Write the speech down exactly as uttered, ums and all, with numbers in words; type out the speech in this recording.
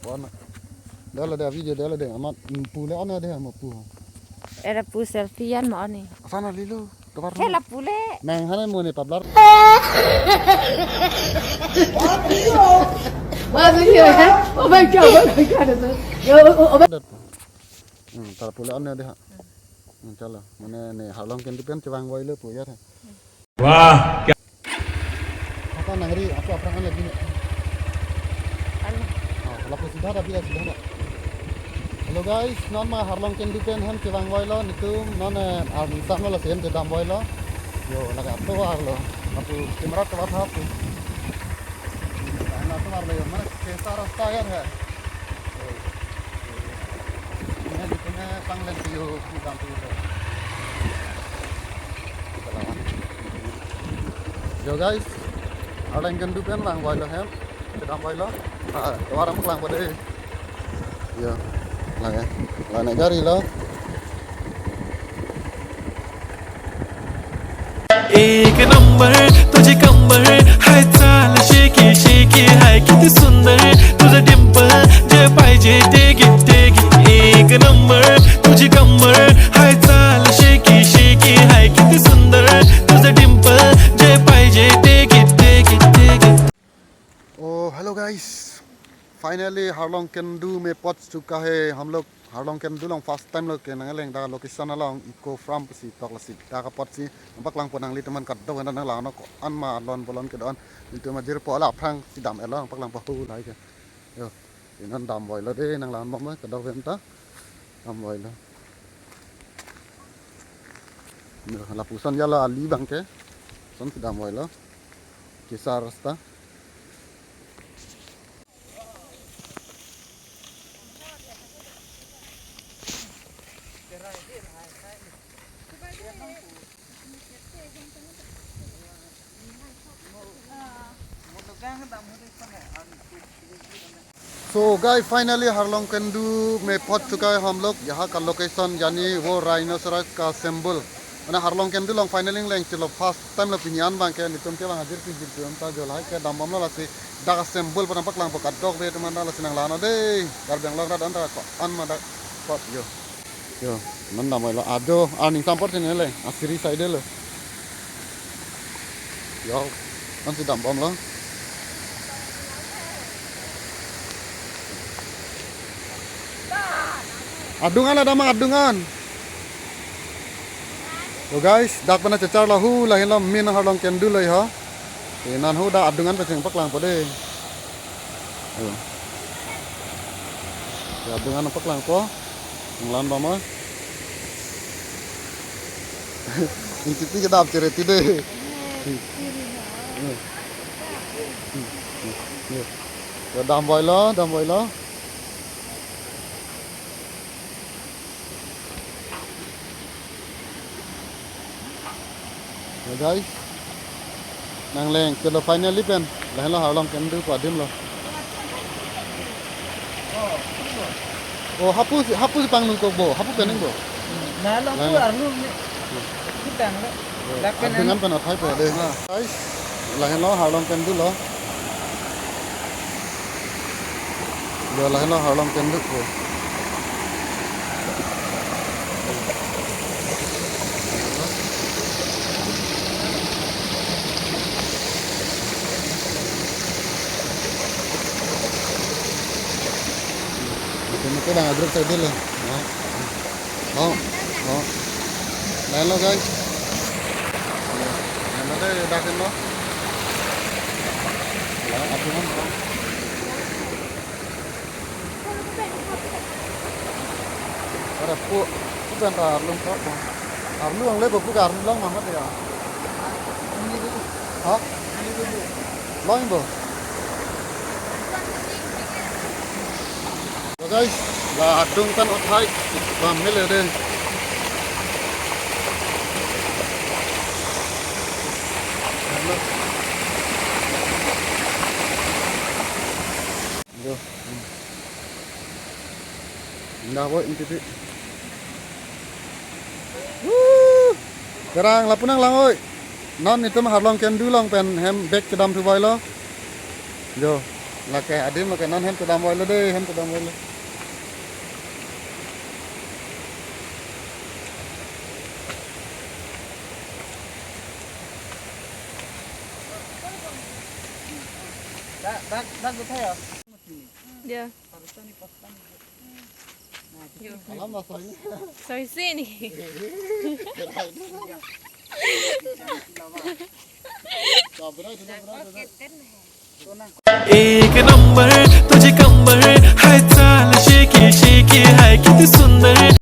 Wana. Dala de video dala de amat, mm, pu le on de mo pu. Era pu selfie an mo ni. Sana lilo. Tovar. Kela pu le. Nang hana mo ne pablar. Wah, video ya. Oh my God, oh my God. Yo, oh, oh. Hmm, tar pu le on de ha. Hmm, chalo. Mane ne Harlong Kendu pen chevang voilo pu ya. Wah, kya- Apa nangri, apa aphrang an lagi ni? Ano? Oh, lapu sida ta, bila sida ta. Hello guys, non ma Harlong Kendu pen hem chevang voilo, netum non, eh, ar ni sam lo, la hem chedam voilo. Yo, laga to arlo. Lapu camera to atha pu. Laga to arlo yo, mane kaisa rasta ya hai. Yo. Ini di sini panglen yo, chedam pu yo. Yo guys, Harlong Kendu pen vang voilo hem, chedam voilo. Ah, tovar paklang pade. Yo, lang ya. Lang ya gari lo. एक नंबर तुझी कंबर, हाय चाल shaky shaky, हाय किती सुंदर तुझं डिंपल, जे पाहिजे ते घे ते घे. एक नंबर तुझी कंबर, हाय चाल शेकी शेकी, हाय किती सुंदर तुझं डिंपल, जे पाहिजे ते घे ते घे ते घे. Oh, hello guys. Finally, Harlong Kendu mein pahunch chuka hai hum log. Harlong Kendu along first time lo ke nangkeleng, dak location along Eco Farm pusi tok, lasi dak apotsi nangpaklangpo nanglitum an kadokave, nanglang non ko-an ma lon bolon kedo-an. Nelitum ajirpo la aphrangsi dam-etlo, nangpaklangpo hu lahai ke. Yo, inon dam voilo de, nanglang non bom kadokave ta. Dam voilo. Yo, lapuson jalo ali abang ke. Sonsi dam voilo. Kaisa rasta. So guys, finally Harlong Kendu mein pahunch chuka hai hum log. Yahan ka location yani wo rhinoceros ka symbol. Mane Harlong Kendu along finally nangkeleng chelo, first time lo pini an abang ke, netum ke bang ajirpi jirpi ta jo lahai ke dam bomlo, lasi dak symbol pen nangpaklangpo kadokave atum an ta, lasi nanglang non de. Karbi Anglong rat an ta ko-an ma dak apot yo. Yo, non dam voilo, ajo, arni sampor sini le, asiri side lo. Yo, nonsi dam bomlo. Adung an, adung an, adung an. Yo guys, dak pen checharlo, hu lahenlo, min Harlong Kendu lo ho. Inan hu dak adung an pacheng paklangpo de. Yo. Ya, adung an paklangpo. Nanglang bom. Ingtipi kedap chere ti de. Yo. Yo. Yo, dam voilo, dam voilo. Ya guys, nangleng chelo finally pen, lahenlo Harlong Kendu pu adim lo. Oh, hapu si, hapu si panglung kok bo, hapu pening bo. Nalo pu arlu ni. Pu tang le. Lapen adung an pen athai po de. Ah. Guys, lahenlo Harlong Kendu lo. Yo, lahenlo Harlong Kendu po. Ito na ko lang, adrop sa dilo. Oh. Oh, oh. Lahenlo, guys. Lahenlo de, dakin lo. Lahenlo, api mo. Para pu, pu pen ta arlung ko. Arlung le bo pu ka arlung long ma ma ya. Ha? Long bo. So guys, la adung pen othai bam mele de. Yo. Indah bo ingtipi. Woo! Kerang lapu nanglang oi. Non itum Harlong Kendu along pen hem bag kedam thu bai lo. Yo. Lake adim lake non hem kedam boy lo de, hem kedam boy lo. Dak dak dak guthe ya. Dia. Alam masanya. Sorry sini. एक नंबर तुझे कंबर है, चाल shaky shaky है, किती सुंदर